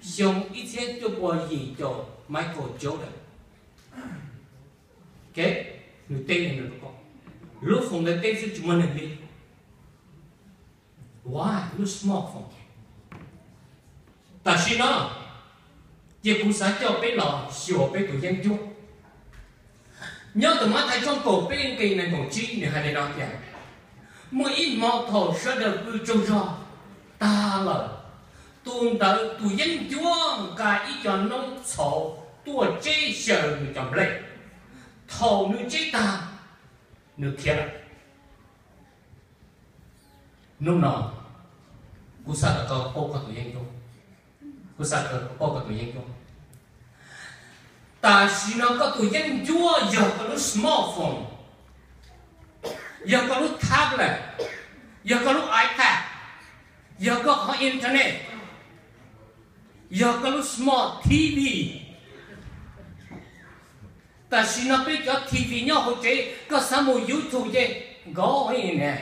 Xyoo ib txhiab cuaj pua yim caum Michael Jordan, nws teb, lub foos ntawd teb xwb tsis muaj neeg li. Lub smartphone. Tam sim no ces kuv xav coj peb los xyuas peb tus yeeb ncuab. Nyob ntawm Mathais tshooj kaum peb nqe nees nkaum tsib nws hais li no tias, muaj ib hmo thaum sawv daws pw tsaug zog tag lawm, tus ntawd tus yeeb ncuab nqa ib co noob txhauv tuaj tseb xyaw nws cov nplej. Thaum nws tseb tag, nws khiav lawm. Hnub no kuv xav kom koj paub koj tus yeeb ncuab. Kuv xav kom koj paub koj tus yeeb ncuab. Tam sim no koj tus yeeb ncuab yog koj lub smartphone, yog koj lub tablet, yog koj lub iPad, yog koj qhov internet, yog koj lub smart T V. Tam sim no peb cov T V nyob hauv tsev, koj xav mus YouTube ces nkaus ne.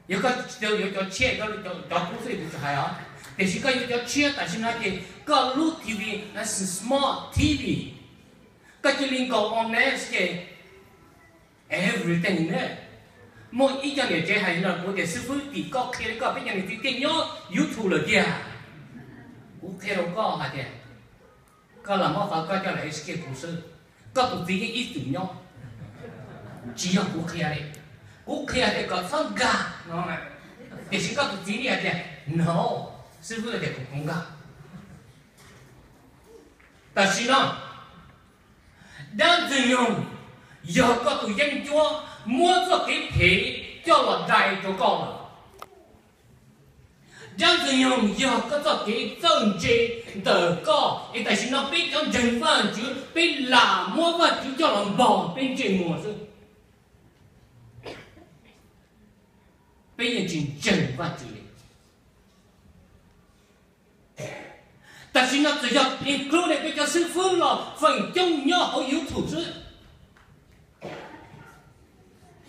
Yog koj yuav cov tshiab, cov kub xwb kuv tsis hais os, tiam sis koj yuav cov tshiab tam sim no ces koj lub T V, smart T V, koj cia li nkaus on net ces everything ne. Muaj ib co niam tsev hais rau kuv tias, xib fwb, tim koj qhia li koj peb cov niam txiv thiaj nyob YouTube lawm tiag. Kuv qhia rau koj hais tias, koj lam muab qhov koj coj los explain kuv xwb, koj tus txiv yeej ib txwm nyob. Tsis yog kuv qhia li, kuv qhia tias kom txhob nkag no, tiam sis koj tus txiv yeej hais tias no, xib fwb tias kom nkag. Tam sim no dab ntxwg nyoog yog koj tus yeeb ncuab muab txoj kev phem coj los dai rau koj lawm. Dab ntxwg nyoog yog koj txoj kev txawj ntse ntawm koj, es tam sim no peb cov ntseeg Vajtswv peb lam muab Vajtswv coj los npog peb ntsej muag xwb. Peb yeej tsis ntseeg Vajtswv li. Tam sim no txawm yog include peb cov xib fwb los feem coob nyob hauv YouTube xwb.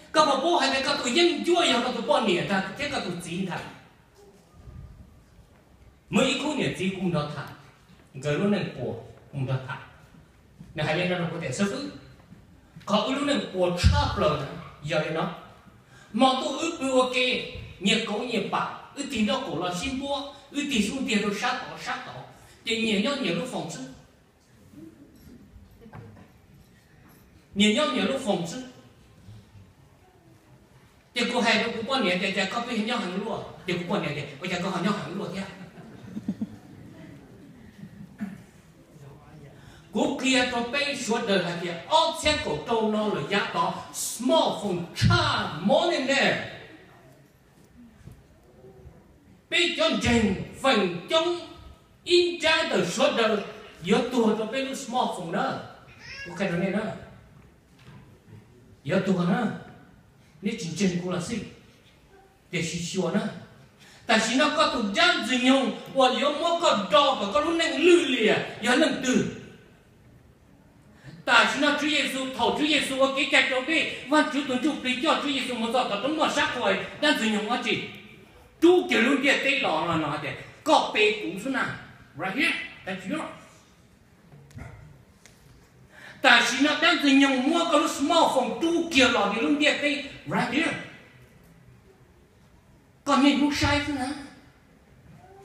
Koj puas paub hais tias koj tus yeeb ncuab yog koj tus poj niam ntag thiab koj tus txiv ntag? Muaj ib khub niam txiv kuv nrog tham, nkawd lub neej puas, kuv nrog tham. Nws hais li no rau kuv tias, xib fwb, qhov wb lub neej puas tshaj plaws na yog li no: hmo ntuj wb pw ua ke, nyias kauv nyias pam, wb tig nraub qaum los sib npuab, wb tig xub ntiag rau sab tod sab tod, ces nyias nyob nyias lub foos xwb. Nyias nyob nyias lub foos xwb. Ces kuv hais rau kuv poj niam tias, cas koj pheej nyob heev luaj? Ces kuv poj niam tias, ua cas koj ho nyob heev luaj thiab? Kuv qhia rau peb sawv daws hais tias ob txhiab kaum rau no lawm yav tod smartphone tshaj mob ne ne. Peb cov ntseeg feem coob ib nrab ntawm sawv daws yuav tuag rau peb lub smartphone na. Kuv qhia rau nej na, yuav tuag na. Nej tsis ntseeg kuv los xij, tiam sis xyuas na, tam sim no koj tus dab ntxwg nyoog uas yuav muab koj do kom koj lub neej lwj liam yog leej twg? Tam sim no Tswv Yexus, thaum Tswv Yexus ua kev cai rau peb, Vajtswv tus Ntsuj Plig coj Tswv Yexus mus txog tom roob muaj sab qhua, dab ntxwg nyoog ua tsi? Rub kiag lub ntiaj teb los no hais tias, koj pe kuv xwb na, right here, that's yours. Tam sim no dab ntxwg nyoog muab koj lub smartphone rub kiag los li lub ntiaj teb, right here. Koj niaj hnub saib xwb na,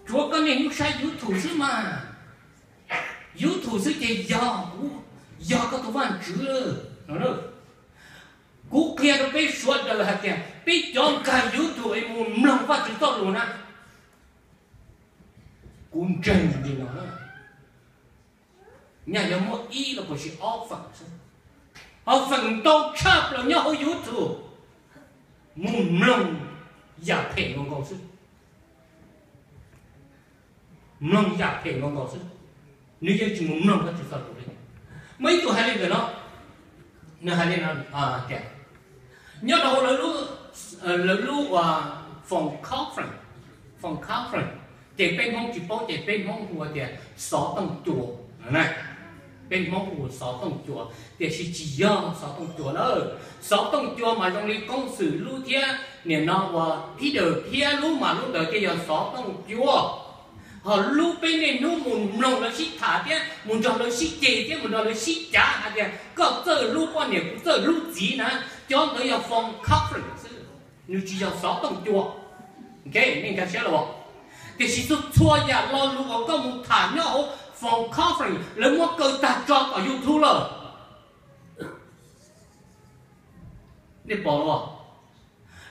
tsuav koj niaj hnub saib YouTube xwb mas. YouTube xwb ces yog, yog koj tus Vajtswv. Kuv qhia rau peb sawv daws hais tias peb cov nkag YouTube es mus mloog Vajtswv txoj lus na, kuv ntseeg li no, nyaj yuav muaj ib los puas tsis ob feem xwb, ho feem ntau tshaj plaws nyob hauv YouTube mus mloog yam phem nkaus nkaus xwb. Mloog yam phem nkaus nkaus xwb, nws yeej tsis mus mloog Vajtswv txoj lus li. Muaj ib tug hais li ntawm no, nws hais li no tias, nyob rau hauv lawv lub, lawv lub uas phone conference, phone conference, ces peb Hmoob tsis paub ces peb Hmoob hu tias xov tooj cua. Peb Hmoob hu xov tooj cua, tiam sis tsis yog xov tooj cua na. Xov tooj cua mas zoo li Koob Xwm lub thiab nim no uas Peter thiab lub mas lub ntawd thiaj yog xov tooj cua. Ho lub peb niaj hnub mus mloog lawv sib tham thiab mus nrog lawv sib ceg thiab mus nrog lawv sib cav hais tias koj txawj hlub poj niam kuv txawj hlub txiv na, cov ntawd yog phone conference xwb, nws tsis yog xov tooj cua. Ok, nej nkag siab los? Tiam sis txhua txhua yam lo lus uas koj mus tham nyob hauv phone conference lawv muab kaw tag tso tom YouTube lawm. Nej pom los?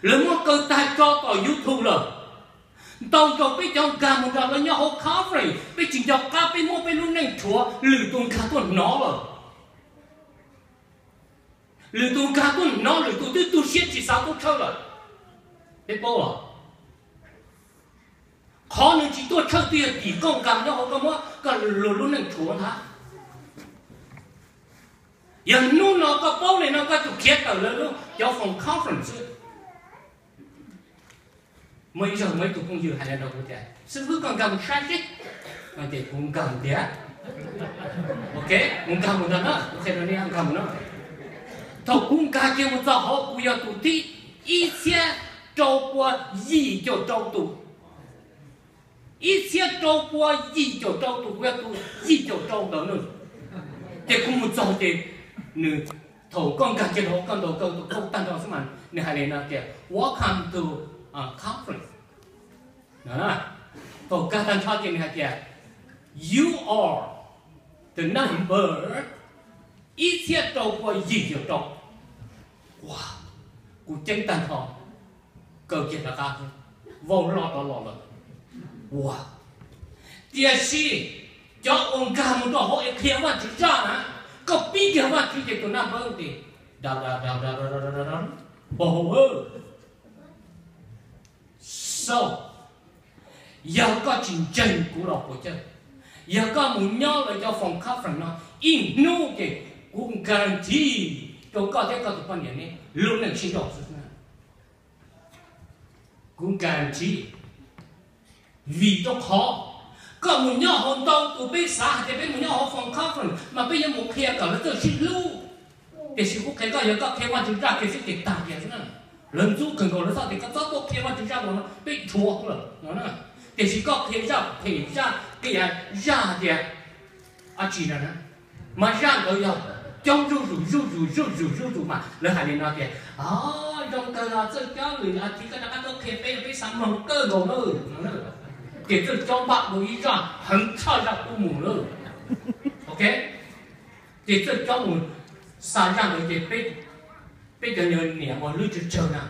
Lawv muab kaw tag tso tom YouTube lawm. Ntau zaus peb cov nkag mus nrog lawv nyob hauv conference, peb tsis nco qab peb muab peb lub neej rhuav, lwm tus nkag tuaj hnov lawm. Lwm tus nkag tuaj hnov, lwm tus twb tu siab tsis xav tuaj tshawj lawm. Peb paub los? Qhov nws tsis tuaj tshawj twb yog tim koj nkag nyob hauv koj muab koj luag lub neej rhuav ntag. Yog hnub no koj paub li no koj tsum khiav tawm lawv lub cov phone conference xwb. Muaj ib zaug muaj ib tug phooj ywg hais li no rau kuv tias, xib fwb, koj nkag mus saib seb. Ces kuv nkag mus tiag. Ok, kuv nkag mus ntag na, kuv qhia rau nej nkag mus na. Thaum kuv nkag kiag mus txog hauv, kuv yog tus thib ib txhiab rau pua yim caum rau tus. Ib txhiab rau pua yim caum rau tus, kuv yog tus yim caum rau ntawd na. Ces kuv mus txog ces nws, thaum koj nkag kiag rau koj ntaus koj tus kheej tag nrho xwb mas nws hais li no tias, Welcome to conference. Thaum nkag tag nrho ces nws hais tias, You are the number ib txhiab rau pua yim caum rau. Ua, kuv ceeb tag nrho, kaw kiag rov qab, vau loj rov los lawm. Ua, tiam sis cov uas nkag mus rau hauv es qhia Vajtswv zaj na, koj pib kiag Vajtswv ces tus naj npawb tis da da da da da da da da da, So, yog koj tsis ntseeg kuv los puas cawj, yog koj mus nyob lawv cov phone conference no ib hnub ces kuv guarantee rau koj thiab koj tus poj niam ne lub neej sib nrauj xwb. Kuv guarantee, vim rau qhov koj mus nyob hauv ntau tus, peb xav hais tias peb mus nyob hauv phone conference mas peb yuav mus qhia kom lawv txawj sib hlub. Tiam sis kuv qhia koj, yog koj qhia Vajtswv zaj kiag xwb ces tag kiag xwb na. Lawv ntxub kawg nkaus, lawv txhob tias koj txhob tuaj qhia Vajtswv zaj no, peb rhuav lawm no na. Tiam sis koj qhia zaj phem, zaj qias, zaj tias dab tsi no na, mas zaj ntawd yog coob zuj zus zuj zus zuj zus zuj zus mas lawv hais li no tias, zoo kawg los Txawj Cob lwm as thiv koj rov qab tuaj qhia peb, peb xav mloog kawg nkaus lawm. Ces Txawj Cob npaj dua ib zaj heev tshaj zaj kuj mus lawm. Ok, ces Txawj Cob mus xa zaj ntawd ces peb cov niam uas hlub tsawg tsawg na,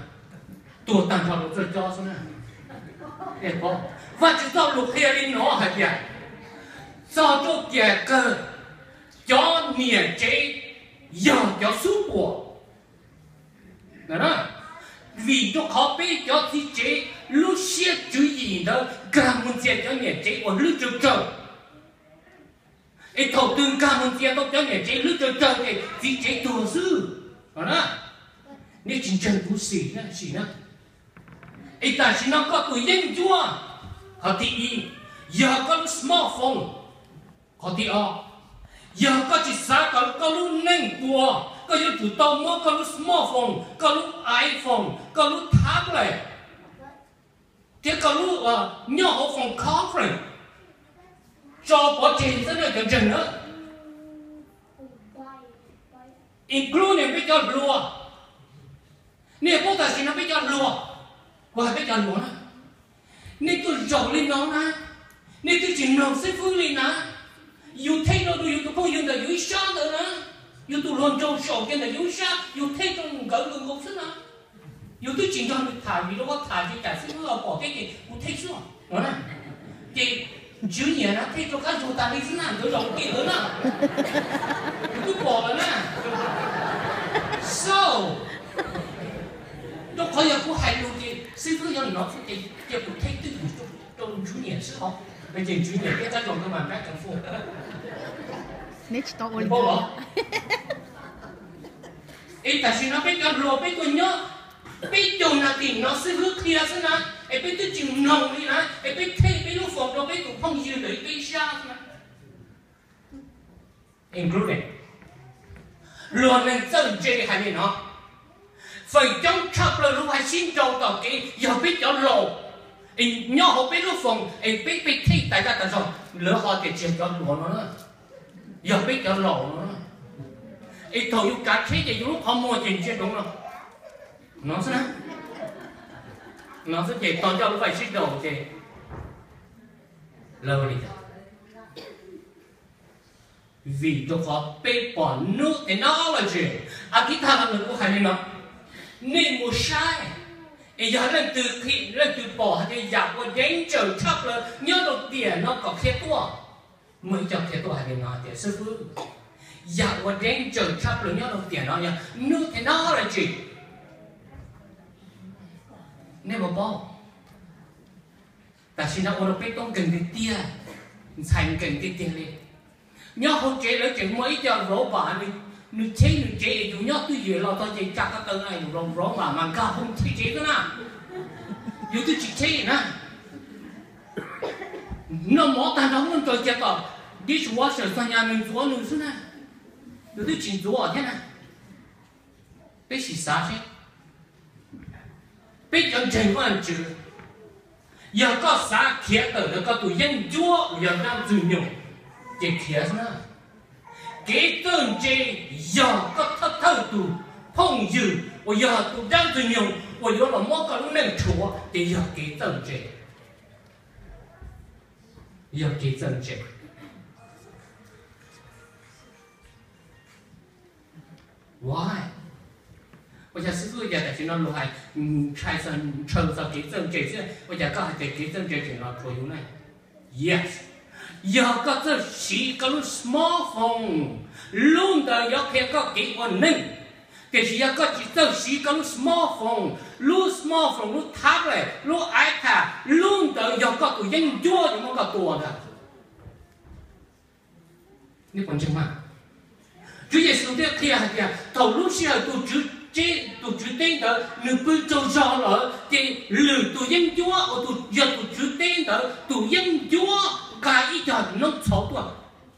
tuag tag nrho rau Txawj Cob xwb na. Vajtswv txoj lus qhia li no hais tias, txog rau tiam kawg cov niam tsev yog cov xub puas. Vim rau qhov peb cov txiv tsev lub siab tswv yim ntawd nkag mus ntxias cov niam tsev uas hlub tsawg tsawg. Es thaum twg nkag mus ntxias tau cov niam tsev hlub tsawg tsawg ces txiv tsev tuag xwb. Nej tsis ntseeg kuv sim na, sim na. Es tam sim no koj tus yeeb ncuab, qhov thib ib, yog koj lub smartphone. Qhov thib ob, yog koj tsis xav kom koj lub neej puas, koj yuav tsum tau muab koj lub smartphone, koj lub iPhone, koj lub tablet, thiab koj lub nyob hauv phone conference tso pov tseg xwb na cov ntseeg na. Including peb cov hluas. Nej paub tam sim no peb cov hluas, kuv hais peb cov hluas na, nej tuaj zaum li no na, nej twb tsis mloog xib fwb li na. Yus thej rau yus tus phooj ywg ntawm yus ib sab ntawd na, yus tus hluas nraug saum kiag ntawm yus ib sab, yus thej rau nkawd nkaus nkaus xwb na. Yus twb tsis nrog nws tham, vim rau qhov tham ces cas xib fwb los pom thiab ces kuv thej xwb no na. Ces Tswv Nyiam na thej rau kab zug tas li xwb na, nkawd zaum kiag ntawd na. Yus twb pom lawm na. So, rau qhov yog kuv hais lus ces xib fwb yog nov xwb ces cia kuv thej twj ywm rau Tswv Nyiam xwb hos. Ces Tswv Nyiam thiab kab zug nkawd mas nrab ceev faj. Neb tsis tau ua li ntawd. Es tam sim no peb cov hluas peb tuaj nyob, peb caug nas this no xib fwb qhia xwb na, es peb twb tsis mloog li na, es peb thej peb lub foos rau peb tus phooj ywg ntawm peb sab xwb na. Including luag neeg txawj ntse hais li no, feem coob tshaj plaws lub hais sib nrau tom kev yog peb cov laus, es nyob hauv peb lub foos es peb pheej thej Tais daj tas zog lawv ho tias tsis yog cov hluas no na, yog peb cov laus no. Es thaum yus kav tsheb ces yus lub qhov muag ces ntsia nroov no, no xwb na, no xwb ces tos coj lub vais sib daus ces lawv li cas? Vim rau qhov peb pom new technology. Akib thaj los nws kuj hais li no, nej mus saib, es yog leej twg, leej twg pom hais tias yam uas danger tshaj plaws nyob rau tiam no kom qhia tuaj. Muaj ib co qhia tuaj hais li no tias xib fwb, yam uas danger tshaj plaws nyob rau tiam no yog new technology. Nej puas paub, tam sim no ua rau peb toob nkeeg tiag tiag, ntxhais nkees tiag tiag li. Nyob hauv tsev lawv tseem muaj ib co robot, nws cheb nws tsev es yus nyob twj ywm los txog ces tsa ko taw no yus robot mas nkag hauv tsev xwb na, yus twb tsis cheb na. Noj mov tag nrho muab ntsaws cia tom dishwasher txog nyas nws ntxuav nws xwb na, yus twb tsis ntxuav thiab na. Peb sim xav seb, peb cov ntseeg Vajtswv, yog koj xav khiav tawm ntawm koj tus yeeb ncuab uas yog dab Ntxwg Nyoog, ces khiav xwb na. Kev txawj ntse yog koj thawj thawj tus phooj ywg uas yog tus dab Ntxwg Nyoog uas yuav los muab koj lub neej rhuav, ces yog kev txawj ntse. Yog kev txawj ntse. Why? Ua cas xib fwb, ua cas tam sim no luag hais ntshai, ntshaw txog kev txawj ntse xwb, ua cas koj hais tias kev txawj ntse tseem los rhuav yus ne? Yes, yog koj txawj siv koj lub smartphone, lub ntawd yuav qhia koj kev ua neej. Tiam sis yog koj tsis txawj siv koj lub smartphone, lub smartphone, lub tablet, lub iPad, lub ntawd yog koj tus yeeb ncuab yuav muab koj tua ntag. Nej puas ntseeg mas? Tswv Yexus thiaj qhia hais tias thaum lub sij hawm tus tswv teb ntawd nws pw tsaug zog lawm ces lwm tus yeeb ncuab uas yog tus tswv teb ntawd tus yeeb ncuab nqa ib co noob txhauv tuaj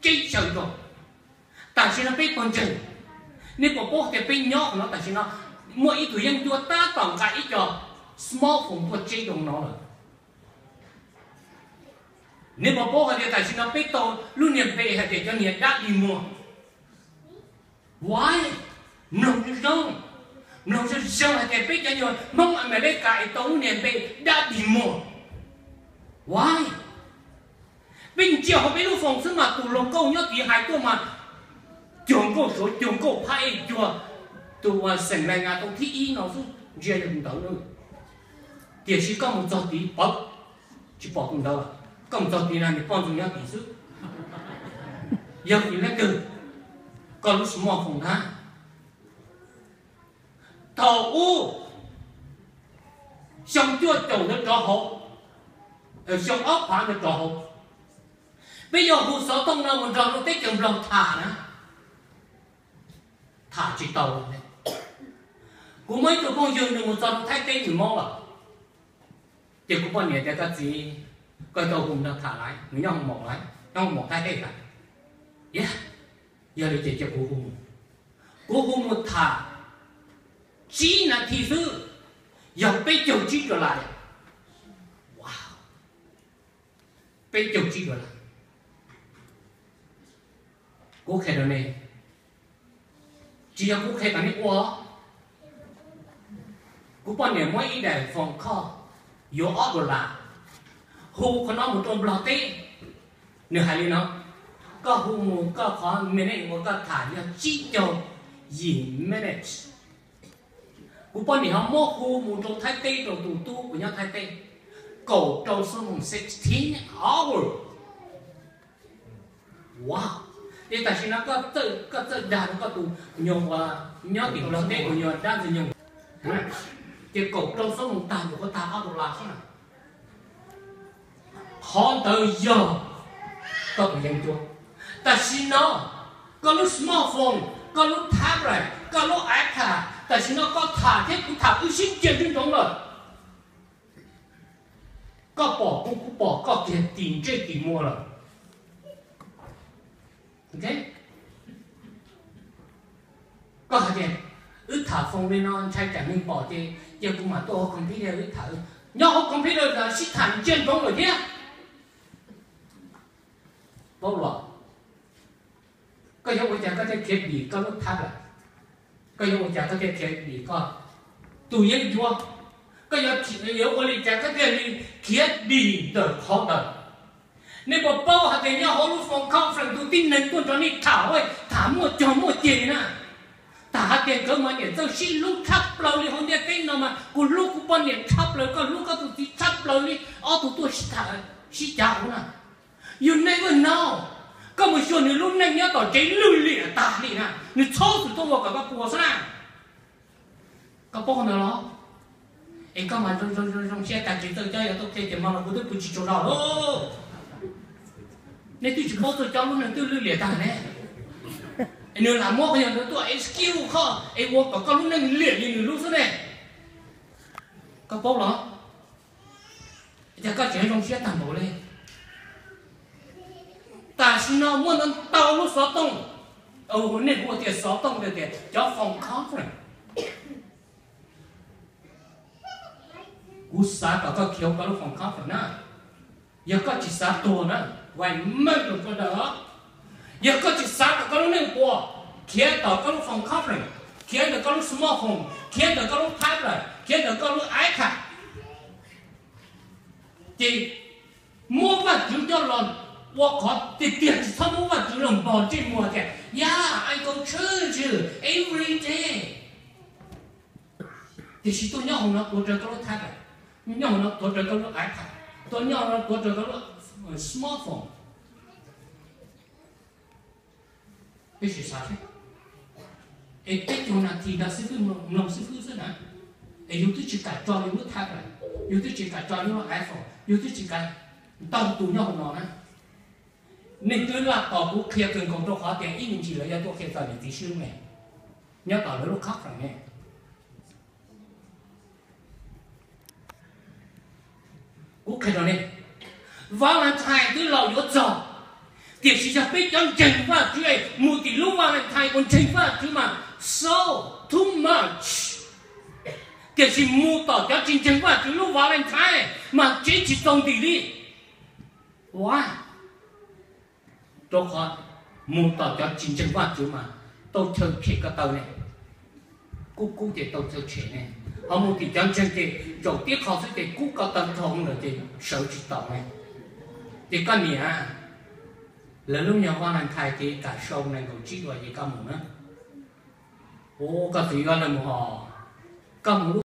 tseb xyaw rau. Tam sim no peb puas ntseeg? Nej puas paub tias peb nyob qhov no tam sim no muaj ib tug yeeb ncuab tab tom nqa ib co smartphone tuaj tseb zoo no lawm? Nej puas paub hais tias tam sim no peb tau lub niag npe hais tias cov niag dab dig muag? Why? Mloog zoo zoo, mloog zoo zoo hais tias peb cov nyuag Hmoob Amelikas es tau lub niag npe dab dig muag. Why? Peb ntsia hauv peb lub foos xwb mas tus hluas nkauj nyob tid hais tuaj mas cuag nkauj Suav, cuag nkauj Phab Ej, cuag tus uas xeem Las Nkas tau thib ib no xwb, ntsia yog tus ntawd na. Tiam sis koj mus txog tid pawv, tsis pom tus ntawd lawm. Koj mus txog tid na, niag poj ntxoog nyob tid xwb. Yog vim leej twg? Koj lub smartphone ntag. Thaum ub, xyoo cuaj caum ntawd rov hauv, xyoo ob phav ntawd rov hauv, peb yuav hu xov tooj no mus nrog rau teb chaws Nplog tham na, tham tsis tau. Kuv muaj ib tug phooj ywg nws mus txog rau Thaib teb nws mob lawm, ces kuv poj niam tias, koj txiv, koj tau hu nrog tham lawm, nws nyob hoo maum lawm, nyob hoo maum Thaib teb lawm. Yog li ces cia kuv hu mus. Kuv hu mus tham tsib nas this xwb, yog peb caug tsib dollar. Peb caug tsib dollar. Kuv qhia rau nej, tsis yog kuv qhia kom nej ua. Kuv poj niam muab ib daim phone call yuav ob dollar, hu qhov no mus rau Nplog teb. Nws hais li no, koj hu mus koj qhov minute uas koj tham yog tsib caug yim minutes. Kuv poj niam ho muab hu mus rau Thaib teb rau tus tub uas nyob Thaib teb, kaum rau xuab moos, sixteen hours. Wow. Ces tam sim no koj txawj dag rau koj tus nyuag uas nyob tim Nplog teb tus nyuag dab Ntxwg Nyoog, ces kaum rau xuab moos tag nws kuj tag ob dollar xwb na. Qhov ntawd yog koj tus yeeb ncuab. Tam sim no koj lub smartphone, koj lub tablet, koj lub iPad, tam sim no koj tham thiab kuv tham wb sib ntsia ntsoov ntsoov lawm. Koj pom kuv, kuv pom koj kiag tim ntsej tim muag lawm. Koj hais tias, wb tham phone li no ntshai tsam neeg pom ces cia kuv mam tuaj hauv computer wb tham. Nyob hauv computer los sib tham ntsia ntsoov lawm thiab. Paub los, koj yuav ua cas koj thiaj khiav dim koj lub thab lawm? Koj yuav ua cas koj thiaj khiav dim koj tus yeeb ncuab? Koj yuav, yuav ua li cas koj thiaj li khiav dim ntawm qhov ntawd? Nej puas paub hais tias nyob hauv lub foom conference tus tib neeg tuaj nrog nej tham, tham muaj cog muaj ceg na. Tham hais tias nkawd mas niam txawj sib hlub tshaj plaws li hauv ntiaj teb no mas, kuv hlub kuv poj niam tshaj plaws, koj hlub koj tus txiv tshaj plaws li, ob tug tuaj sib cav huv na. You never know. Koj mus xyuas nws lub neej nyob tom tsev lwj liam tag li na, nws txhob txwm tuaj ua kom koj puas xwb na. Koj paub qhov ntawd los? Es koj mas zoo zoo zoo siab tag kis txawj cob yuav tuaj qhia ces hmo no kuv twb pw tsis tsaug zog lauj. Nej twb tsis paub txawj cob lub neej twb lwj liam tag ne. Nws lam muab qhov yog nws tuaj excuse koj es ua kom koj lub neej liam li nws lub xwb ne. Koj paub los? Cas koj tseem zoo siab tag npaum li? Tam sim no muaj ntau ntau lub xov tooj, nej hu tias xov tooj tias cov phone conference. Kuv xav kom koj khiav koj lub phone conference na. Yog koj tsis xav tuag na, vais meej rau koj daws. Yog koj tsis xav kom koj lub neej puas, khiav tom koj lub phone conference, khiav ntawm koj lub smartphone, khiav ntawm koj lub tablet, khiav ntawm koj lub iPad. Ces muab Vajtswv coj los ua qhov tiag tiag, tsis txhob muab Vajtswv los npog ntsej muag tias, yeah, I go church every day. Tiam sis tuaj nyob hauv no tuav rawv koj lub tablet, nyob hauv no tuav rawv koj lub iPad, tuaj nyob hauv no tuav rawv koj lub smartphone. Peb sim xav seb, es peb caug nas this nrog xib fwb mloog xib fwb xwb na, es yus twb tsis kam tso yus lub tablet, yus twb tsis kam tso yus lub iPhone, yus twb tsis kam, ntau tus nyob hauv no na. Nej twb laj tos kuv qhia kawg nkaus rau qhov tias ib me ntsis lawv yuav tuaj qhia txog niam txiv sib hlub ne, nyob tom lawv lub conference ne. Kuv qhia rau nej, Valentine twb los yuav txog, tiam sis yog peb cov ntseeg Vajtswv mus tim lub Valentine uas ntseeg Vajtswv mas so too much. Tiam sis mus tom cov tsis ntseeg Vajtswv lub Valentine mas tsev tsis txaus ntim li. Ua rau qhov mus tom cov tsis ntseeg Vajtswv mas tau chaw tshem ko taw ne, kub kub ces tau chaw tshem ne, ho mus tim cov ntseeg ces zaum tib qho xwb ces kub ko taw rau lawm ces sawv tsis taus ne. Ces koj niam, lawv lub nyuag Valentine ces kam sau nees nkaum tsib dua ces koj mus na. Ua koj txiv yuav lawv mus hos, koj mus